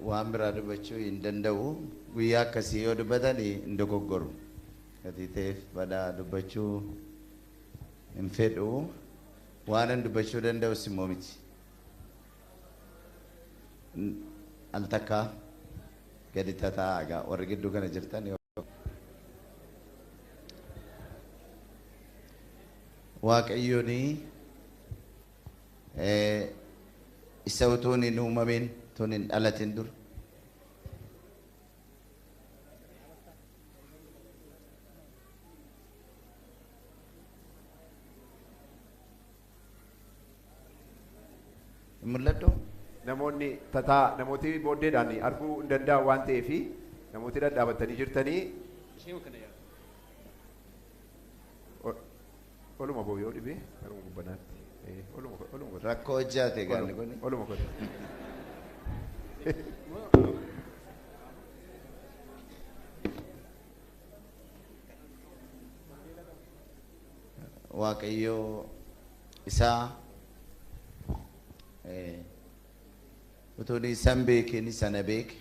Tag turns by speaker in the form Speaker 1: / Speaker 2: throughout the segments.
Speaker 1: Waan biraa dubbachuu hin danda'u. Guyyaa akkasii yoo dubbatan hin dogoggoru. Gatii ta'eef badaa dubbachuu hin fedhu. Waanan dubbachuu danda'us immoo miti. Al takkaa gadi tataa'aa egaa warri gidduu kana jirtan yoo Waaqayyoon isa utuun hin uumamin utuun hin dhalatin dura Hin mul'adhu?
Speaker 2: Namoonni tataa namooti booddeedhaan arguu hin danda'an waan ta'eef namooti dhadhaabattanii jirtanii oluma boo yoo dhibee karuma gubbanaatti oluma oluma
Speaker 1: Rakkoo hojjaate gaanni kun.
Speaker 2: Oluma kottu.
Speaker 1: Waaqayyoo isaa utuun isan beekin sana beeke,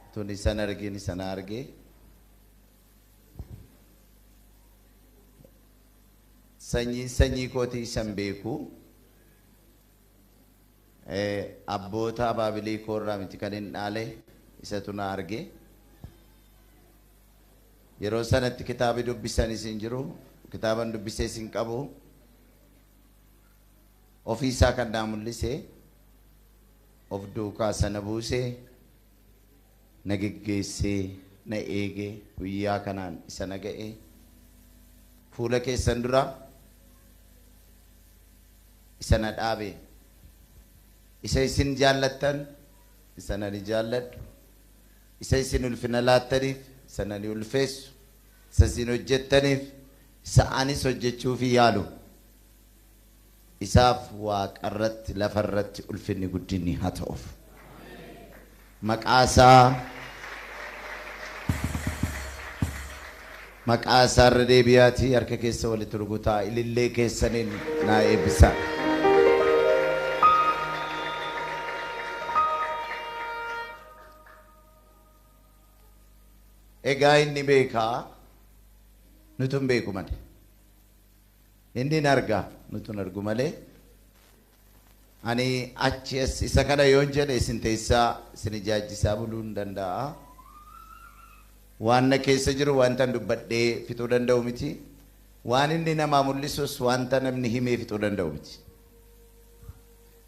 Speaker 1: utuun isan argin sana arge, sanyiin sanyii kootii isan beeku, abboota abaabilii koorraa miti kan hin dhaale, isatu na arge. Yeroo sanatti kitaabi dubbisanis hin jiru, kitaaban dubbisees hin qabu. Ofii isaa kan naa mul'ise, of duukaa sana buuse, na geggeessee, na eege, guyyaa kanaan isa na ga'e. Fuula keessan dura isa na dhaabe. Isa isin jaallattan, isa ani jaalladhu. Isa isin ulfina laattaniif, isa ani ulfeessu, isa isin hojjettaniif, isa anis hojjechuufii yaalu. Isaaf waaqarratti, lafarratti ulfinni guddinni haa ta'uuf. Maqaa isaa maqaa isaa irra deebi'aatii harka keessa walitti rukutaa ilillee keessaniin naa eebbisaa. Egaa inni beekaa, nutu hin beeku malee. Inni hin arga, nutu hin argu malee. Ani achi as isa kana yoon jedhe isin teessaa isin ijaajjisaa buluu hin danda'a. Waan na keessa jiru wanta dubbadhee fixuu danda'u miti. Waan inni namaa mul'isus wanta namni himee fixuu danda'u miti.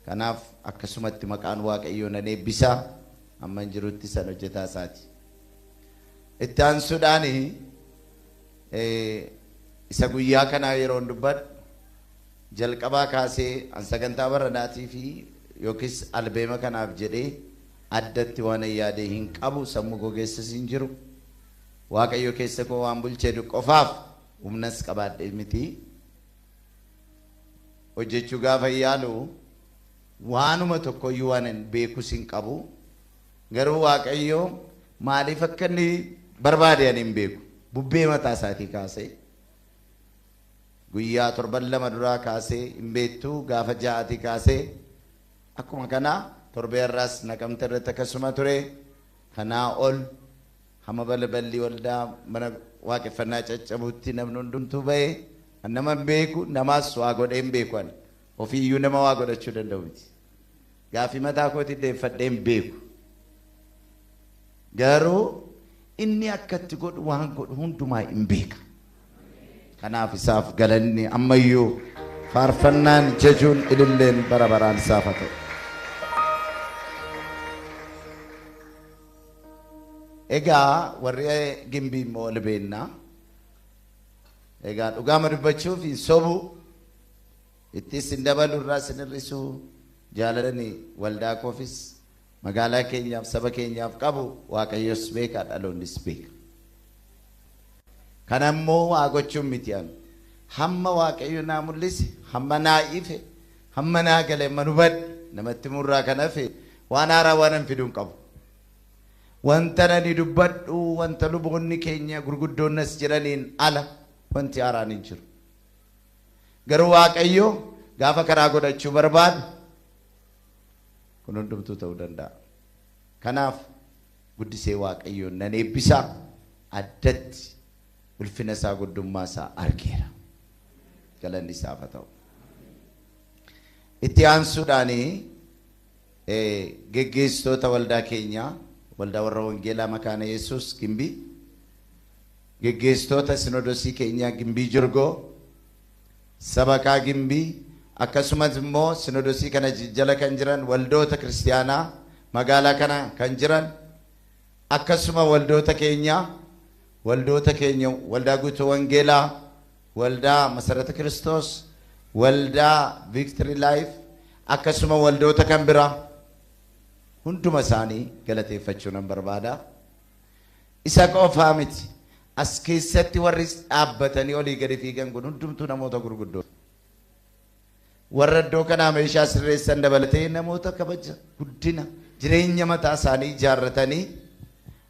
Speaker 1: Kanaaf akkasumatti maqaan Waaqayyoo nan eebbisa. Amman jirutti san hojjetaa isaati. Itti aansuudhaan isa guyyaa kanaa yeroon dubbadhu, jalqabaa kaasee an sagantaa baranaatii fi yookiis albeema kanaaf jedhee addatti waan yaadee hin qabu, sammuu koo keessas hin jiru. Waaqayyo keessa koo waan bulchee qofaaf humnas qabaadhe miti. Hojjechuu gaafa yaalu waanuma tokkoyyuu waan hin beekus hin qabu. Garuu Waaqayyo maaliif akka inni barbaade ani hin beeku. Bubbee mataa isaatii kaasee guyyaa torban 2 duraa kaasee hin beektu, gaafa ja'aatii kaasee akkuma kana torbee har'aas Naqamte irratti akkasuma ture. Kanaa ol hamma balballi waldaa mana waaqeffannaa caccabutti namni hundumtuu ba'e. Nama hin beeku, namaas waa godhee hin beeku ani. Ofiiyyuu nama waa godhachuu danda'u miti. Gaaffii mataa kootii deeffadhee hin beeku. Garuu inni akkatti godhu waan godhu hundumaa hin beeka. Kanaaf isaaf galanni ammayyuu faarfannaan jajuun ililleen bara baraan isaaf haa ta'u. Egaa warri Gimbii immoo ol beennaa. Egaa dhugaama dubbachuuf hin sobu. Ittis hin dabalu, irraas hin hir'isu. Jaalalani waldaa koofis magaalaa keenyaaf saba keenyaaf qabu Waaqayyos beeka, dhaloonnis beeka. Kana immoo waa gochuun miti ani. Hamma Waaqayyo naa mul'ise, hamma naa ife, hamma naa gale, hamma hubadhe namatti murraa kan hafe waan haaraa waan hin fiduu hin qabu. Wanta nani dubbadhu wanta luboonni keenya gurguddoon as jiraniin ala wanti haaraan hin jiru. Garuu Waaqayyo gaafa karaa godhachuu barbaadu kun hundumtuu ta'uu danda'a. Kanaaf guddisee Waaqayyoon nan eebbisa. Addatti ulfina isaa guddummaa isaa argeera. Galanni isaaf haa ta'u. Itti aansuudhaanii geggeessitoota waldaa keenyaa, waldaa warra wangeelaa Makaana Yesuus Gimbii, geggeessitoota sinodosii keenyaa Gimbii Jirgoo, Sabakaa Gimbii, akkasumas immoo sinodosii kana jala kan jiran waldoota kiristiyaanaa magaalaa kana kan jiran, akkasuma waldoota keenyaa, waldaa guutuu wangeelaa, waldaa Masarata Kiristoos, waldaa Victory Life, akkasuma waldoota kan biraa hunduma isaanii galateeffachuu nan barbaada. Isa qofaa miti. As keessatti warri dhaabbatanii olii gadi fiigan kun hundumtuu namoota gurguddoo. Warra iddoo kanaa meeshaa sirreessan dabalatee namoota kabaja guddina jireenya mataa isaanii ijaarratanii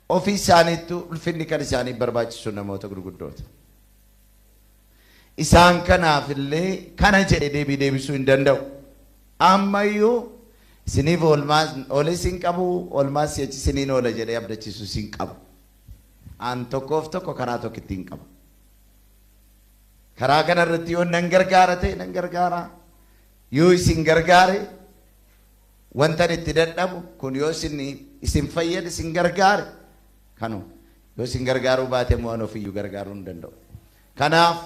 Speaker 1: ofii isaaniittuu ulfinni kan isaanii barbaachisu namoota gurguddoota. Isaan kanaaf illee kana jedhee deebii deebisuu hin danda'u. Ammayyuu isiniif oolmaa oolee hin qabu, oolmaa si'achi isiniin oola jedhee abdachiisu hin qabu. An tokkoof tokko karaa tokkotti hin qabu. Karaa kanarratti yoo nan gargaara ta'e nan gargaara. Yoo isin gargaare wanta itti dadhabu kun yoo isin fayyade isin gargaare kanu yoo isin gargaaruu baate immoo an ofiyyuu gargaaruu hin danda'u. Kanaaf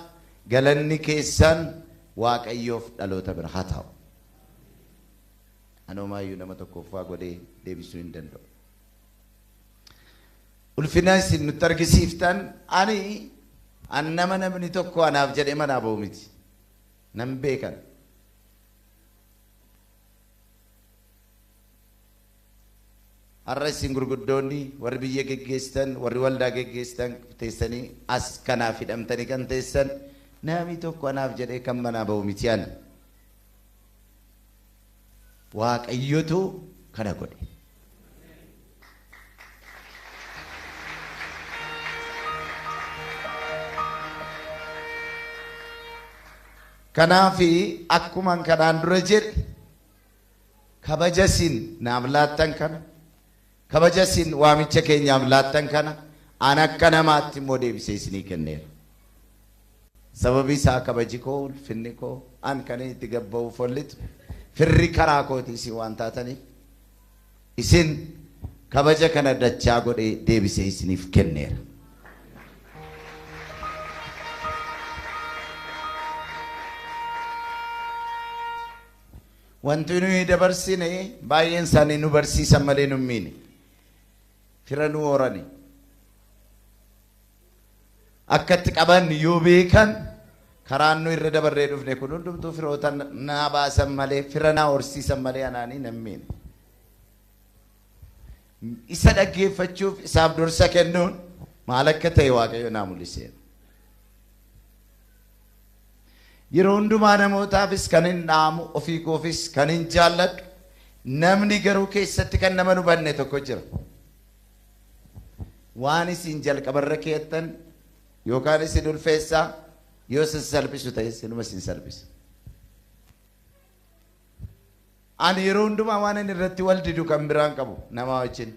Speaker 1: galanni keessan Waaqayyoof dhaloota bira haa ta'u. Anomaayyuu nama tokkoffaa godhee deebisuu hin danda'u. Ulfina isin nutti argisiiftan ani an nama namni tokko anaaf jedhee manaa ba'u miti. Nan beekan. Har'a isin gurguddoonni warri biyya geggeessitan, warri waldaa geggeessitan teessanii as kanaaf hidhamtanii kan teessan namni tokko anaaf jedhee kan manaa ba'u miti ani. Waaqayyotu kana godhe. Kanaafi akkuma kanaan dura jedhe kabaja isin naaf laattan kana, kabaja isin waamicha keenyaaf laattan kana an akka namaatti immoo deebisee isinii kenneera. Sababi isaa kabaji koo, ulfinni koo, an kan itti gabba'uuf hollitu firri karaa kootii isin waan taataniif isin kabaja kana dachaa godhee deebisee isiniif kenneera. Wanti nuyi dabarsine baay'een isaanii nu barsiisan malee nu miine. Fira nu horani. Akkatti qaban yoo beekan karaan nu irra dabarree dhufne kun hundumtuu firoota naa baasan malee fira naa horsiisan malee anaanii nan miine. Isa dhaggeeffachuuf isaaf dursa kennuun maal akka ta'e Waaqayyo naa mul'iseera. Yeroo hundumaa namootaafis kan hin dhaamu, ofii koofis kan hin jaalladhu, namni garuu keessatti kan nama hubanne tokko jira. Waan isin jalqabarra keettan yookaan isin ulfeessaa yoo isin salphisu ta'e isinuma isin salphisa. Ani yeroo hundumaa waan inni irratti wal didu kan biraan qabu namaa wajjin.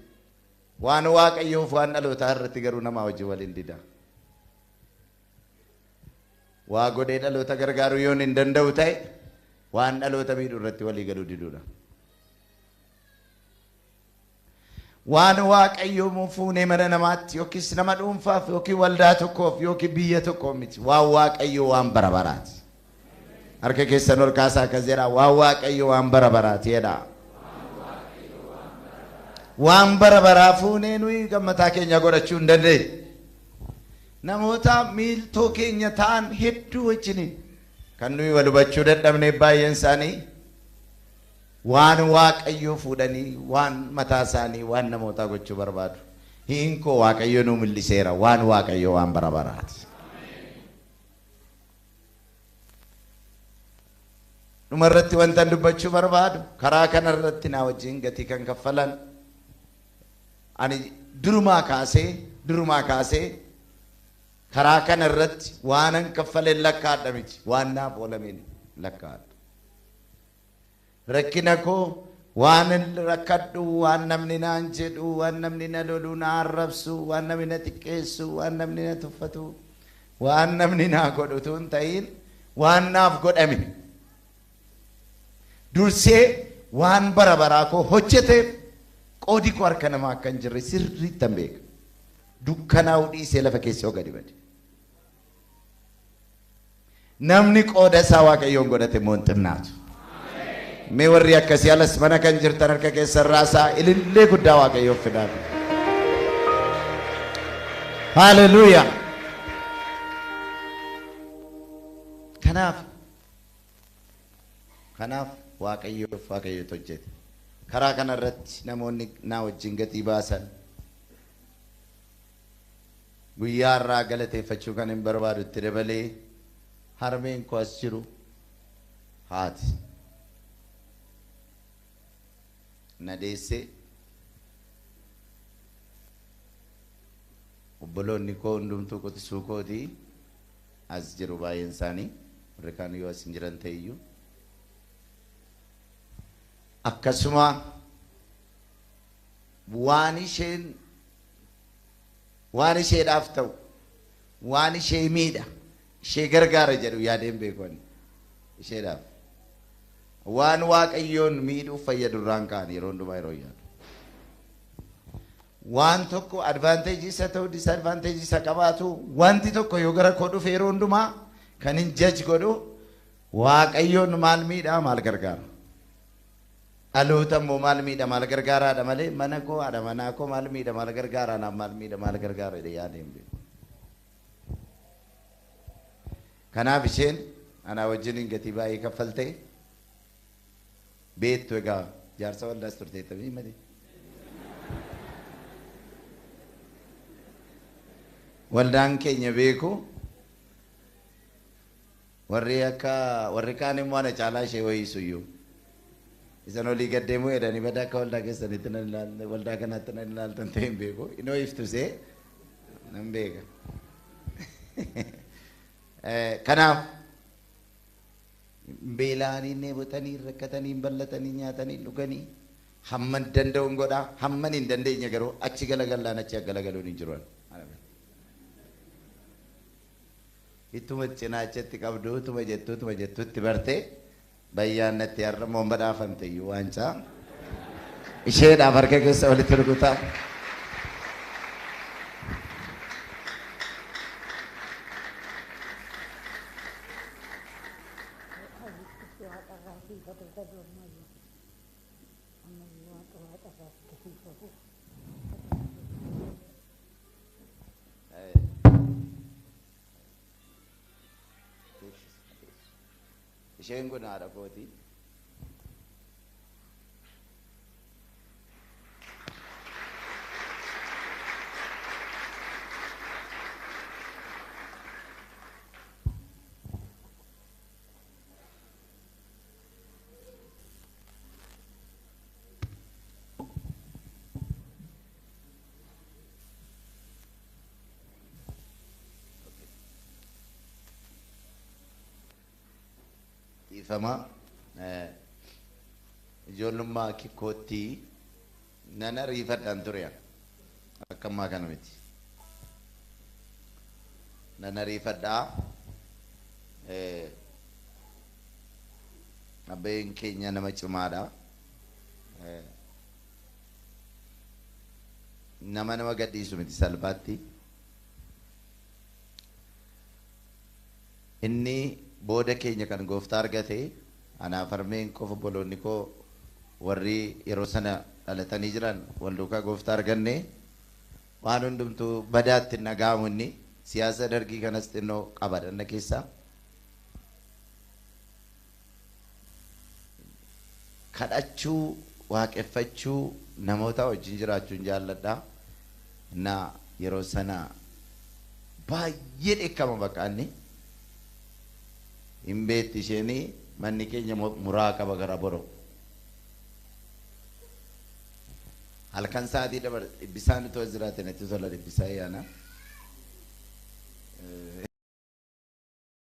Speaker 1: Waan Waaqayyoof waan dhalootaa irratti garuu namaa wajjin wal hin dida. Waa godhee dhaloota gargaaruu yoon hin danda'u ta'e waan dhaloota miidhu irratti walii galuu diduudha. Waan Waaqayyoo fuunee mana namaatti yookiis nama dhuunfaaf yookiin waldaa tokkoof yookiin biyya tokkoof miti. Waan Waaqayyoo waan bara baraati. Harka keessan ol kaasaa akkas jedhaa, waan Waaqayyoo waan bara baraati jedhaa. Waan bara baraa fuunee nuyi gammataa keenya godhachuu hin dandeenye. Namoota miiltoo keenya ta'an hedduu wajjiniin kan nuyi wal hubachuu dadhabne baay'een isaanii waan Waaqayyoo fuudhanii waan mataa isaanii waan namootaa gochuu barbaadu. Hiinkoo Waaqayyo nu mul'iseera waan Waaqayyoo waan bara baraati. Dhumarratti wanta dubbachuu barbaadu karaa kanarratti naa wajjin gatii kan kaffalan ani durumaa kaasee karaa kanarratti waanan kaffaleen lakkaadha miti waan naaf oolameen lakkaadha. Rakkina koo Waan rakkadhu, waan namni naan jedhu, waan namni na lolu, na arrabsu, waan namni na xiqqeessu, waan namni na tuffatu, waan namni naa godhutu hin ta'in waan naaf godhame. Dursee waan bara baraa koo hojjeteef qoodi koo harka namaa akka hin jirre sirriittan beeka. Dukkanaa'uu dhiisee lafa keessa yoo gadi bade. Namni qooda isaa Waaqayyoon godhate immoo hin xinnaatu. Mee warri akkasii alas mana kan jirtan harka keessan raasaa ilillee guddaa Waaqayyoof fidaa. Haleluuyaa. Kanaaf Waaqayyoof Waaqayyootu hojjete. Karaa kana irratti namoonni naa wajjin gatii baasan guyyaa irraa galateeffachuu kan hin barbaadu itti dabalee harmeen koo as jiru haati na deesse, obboloonni koo hundumtuu quxisuu kootii as jiru baay'een isaanii, warri kaan yoo as hin jiran ta'e iyyuu. Akkasuma waan isheen waan isheedhaaf ta'u, waan ishee miidha, ishee gargaara jedhu yaadeen beeku ani isheedhaaf. Waan Waaqayyoon miidhuuf fayyadu irraan ka'an yeroo hundumaa yeroo yaadu. Waan tokko advantage isa ta'u disadvantage isa qabaatu, wanti tokko yoo gara koo dhufe yeroo hundumaa kan hin judge godhu Waaqayyoon maal miidhaa maal gargaara. Dhaloota immoo maal miidha maal gargaaraadha malee mana koo haadha manaa koo maal miidha maal gargaara naaf maal miidha maal gargaara jedhee yaadee hin beeku. Kanaaf isheen anaa wajjiniin gatii baay'ee kaffaltee beektu. Egaa jaarsa waldaas turteettamii malee. Waldaan keenya beeku, warri akka warri kaan immoo ana caalaa ishee wayiisu iyyuu. Isan olii gad deemuu jedhanii badaa akka waldaa keessanitti nan ilaalte, waldaa kanaatti nan ilaaltan ta'e hin beeku. Inoo iftusee nan beeka. Kanaaf beela'anii, dheebotanii, rakkatanii, bal'atanii, nyaatanii, dhuganii hamman danda'uun godhaa, hamman hin dandeenye garuu achi galagallaan achi galagaluun hin jiru. Ittuma cinaachatti qabdu, utuma jettu utuma jettutti bartee bayyaannatti har'a immoo badhaafamte iyyuu waancaa. Isheedhaaf harka keessa walitti rukutaa. Isheen kun haadha kooti. Dhiifama, ijoollummaa kikkootti nan ariifadhaan ture, akka ammaa kana miti. Nan ariifadhaa. Abbeen keenya nama cimaadha. Nama nama gadhiisu miti salphaatti. Inni booda keenya kan gooftaa argate, anaaf harmeen koo, obboloonni koo warri yeroo sana dhalatanii jiran wal duukaa gooftaa arganne. Waan hundumtuu badaatti hin dhaga'amu, inni siyaasa dargii kanas xinnoo qaba dhanna keessaa. Kadhachuu, waaqeffachuu, namoota wajjin jiraachuun jaalladha. Na yeroo sana baay'ee dheekkama bakka inni. Hin beekti isheen, manni keenya muraa qaba gara boroo. Halkan sa'aatii dabar dhibbisaan utuu as jiraate natti tola, dhibbisaa yaana.